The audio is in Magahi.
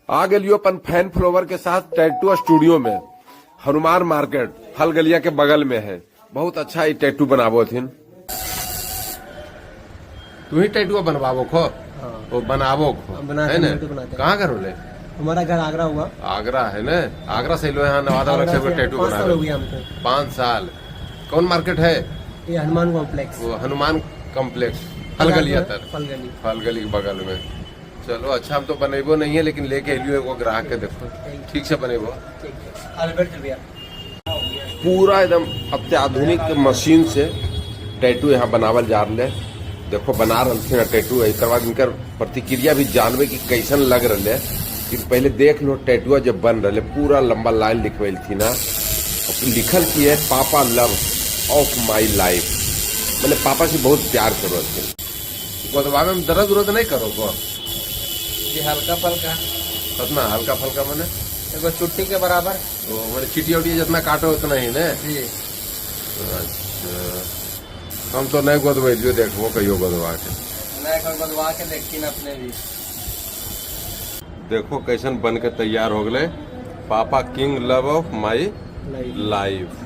आ गेलियो अपन फैन फ्लोवर के साथ टैटू स्टूडियो में, हनुमान मार्केट फलगलिया के बगल में है। बहुत अच्छा ये टैटू बनाबो थिन। तू ही टैटू बनवाबो खो? हाँ। वो बनाबो खो? बना है के ना? टैटू बनाते हैं। कहाँ घर होले? हमारा घर आगरा हुआ। आगरा है ना? आगरा से लो यहाँ नवादा वाला आगरा से से टैटू 5 साल हो बना। गया हमको। 5 साल। कौन मार्केट है? ये हनुमान कॉम्प्लेक्स। वो हनुमान कॉम्प्लेक्स, फलगलिया तर। फलगली। फलगली के बगल में। चलो अच्छा, हम तो बनेबो नहीं है, लेकिन लेके अलियो एगो ग्राहक के। देखो, ठीक से बनेबो। ठीक है, अल्बर्ट भैया। पूरा एकदम अत्याधुनिक मशीन से टैटू यहाँ बनावल जा रहा है। देखो, बना रहे हैं टैटू। एक बाद इनकर प्रतिक्रिया भी जानवे कि कैसन लग रहा है। कि पहले देख लो, टैटुआ जब बन रहे, पूरा लंबा लाइन लिखवेल थी ना। लिखल की है "पापा लव ऑफ my life", मैंने पापा से बहुत प्यार करो थे। गोदवावे में दर्द उर्द नहीं करो को? जी, हल्का फल्का। कितना हल्का फल्का मैंने? एगो चुट्टी के बराबर। वो मैंने चिटिया उटिया जितना काटो उतना ही ने? जी। अच्छा, हम तो नहीं गोदवेलियो, देखबो कहियो गोदवा के। मैं एक गोदवा के देखी ना अपने भी। देखो, कैसन बन के तैयार हो गए, "पापा king love of my life"।